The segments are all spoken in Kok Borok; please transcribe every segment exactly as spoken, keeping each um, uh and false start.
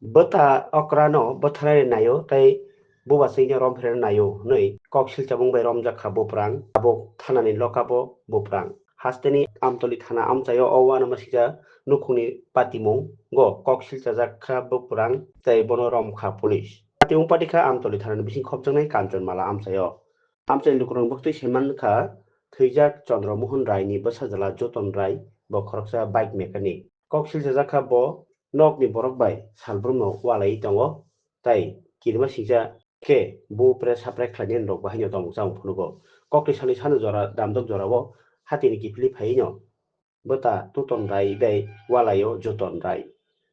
Bwta okrano bwtharnani naio tei bubasingno romphirnani naio hwnwi kok silchamung bai romjak kha buprang, tabuk thanani lokabo buprang. Hasteni Amtoli thana amchaio o uanamasingcha nukhungni patimung go kok silchajak kha buprang tei bono rom kha police. Patimung pati kha Amtoli thanani bising khopjaknai Kanchonmala amchaio. Amchaini lukurokni bwktwi saiman kha thwijak Chandra Mohan Raini bwsajla Joton Rai, bo khoroksa bike mechanic. Kok silchajak kha bo nokni borok bai salbrumno ualaiwi tongo, tei kirimasingcha khe bo pre sapre khlainani rok bahaino tongmung chamung phunugo. Kokni salni sano jora damdok jorao hatini kiphilwi phaiwino bwta Tuton Rai bai ualaio Joton Rai.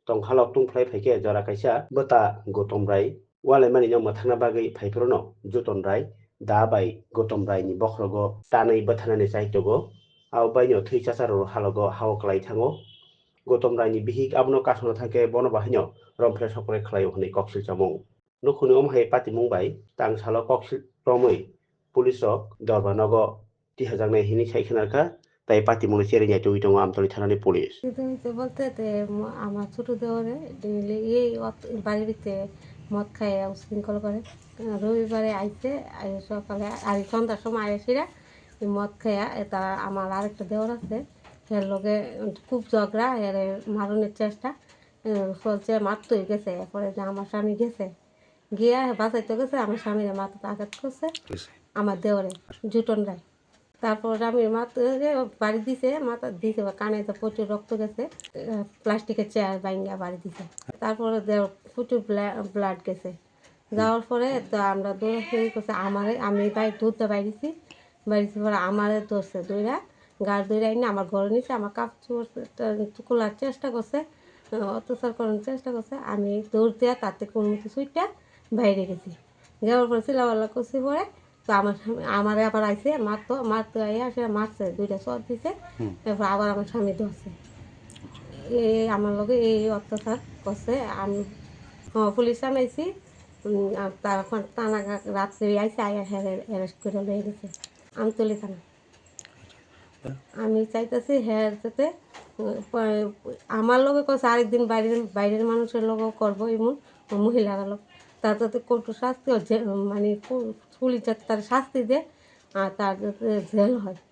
Tongkhalok tungphlai phaikhe jora kaisa bwta Gotom Rai ualaimanino mwthangna bagwi phaiphruno Joton Rai da bai Gotom Raini bokhorogo tanwi bwtharnani chaitogo. Abo baino thwi chacharo halogo hao kwlai thango. Gotom Raini bihik abono kasongna thangkhe bono bahaino romphre sokre khlaio hwnwi kok silchamung. Nukhungni omo hai patimung bai tang salo kok sil-, romwi police rok dorba nogo tihajaknai hwnwi sai khna rwkha, tei patimungno cherwi naitugwi tongo Amtoli thanani police. কিন্তু হচ্ছে বলতে তে ম-, আমার ছোট দেওরে ডেইলি এই অত-, বাড়িতে মদ খায়, উশৃঙ্খল করে। রবিবারে আইছে, আই সকালে আর সন্ধ্যার সময় আইসিরা এই মদ খাইয়া, এটা আমার আরেকটা দেওর আছে, এর লগে খুব ঝগড়া, এর মারণের চেষ্টা, এ, চলছে, মারতে গেছে। এরপরে যে আমার স্বামী গেছে, গিয়া বাঁচাইতে গেছে, আমার স্বামীর মাথাতে আঘাত করছে আমার দেওরে, জুটন রায়। তারপর আমি মাত্র বাড়ি দিছে, মাথা দিছে বা কানে তো প্রচুর রক্ত গেছে, আহ, প্লাস্টিকের চেয়ার ভাঙ্গা বাড়ি দিছে। তারপরে দেওর প্রচুর ব্লা-, ব্লাড গেছে। যাওয়ার পরে তো আমরা দৌড়াদৌড়ি করছে, আমারে, আমি বাইরে দৌড়তে বাইরেছি, বাইরেছি পরে আমারে ধরছে, দৌড়া, গাড় দৌড়া এনে আমার ঘরে নিছে, আমার কাপড় চোপড় টা-, খোলার চেষ্টা করছে, আহ, অত্যাচার করার চেষ্টা করছে। আমি দৌড় দিয়া তাতে কোনো মতো ছুটটা বাইরে গেছি। যাওয়ার পরে চিল্লাপাল্লা করছি পরে তো আমার সামনে, আমারে আবার আইছে, মারতো, মারতো আইয়া সে মারছে, দুইটা চড় দিছে। হুম। তারপর আবার আমার স্বামী ধরছে। এই আমার লগে এই অত্যাচার করছে। আমি, হ্যাঁ, পুলিশ আনাইছি। উম, আর তারপর তানা রাত্রে আইছে, আইয়া হ্যাঁ অ্যারেস্ট করে লয়ে গেছে আমতলি থানা। আমি চাইতেছি হ্যাঁ যাতে, উম, প-, আমার লগে করছে, আরেকদিন বাইরের, বাইরের মানুষের লগেও করবো এমন মহিলার লোক। তার যাতে কঠোর শাস্তি হয়, যে, মানে পু-, পুলিশ যাতে তার শাস্তি দেয় আর তার যাতে জেল হয়।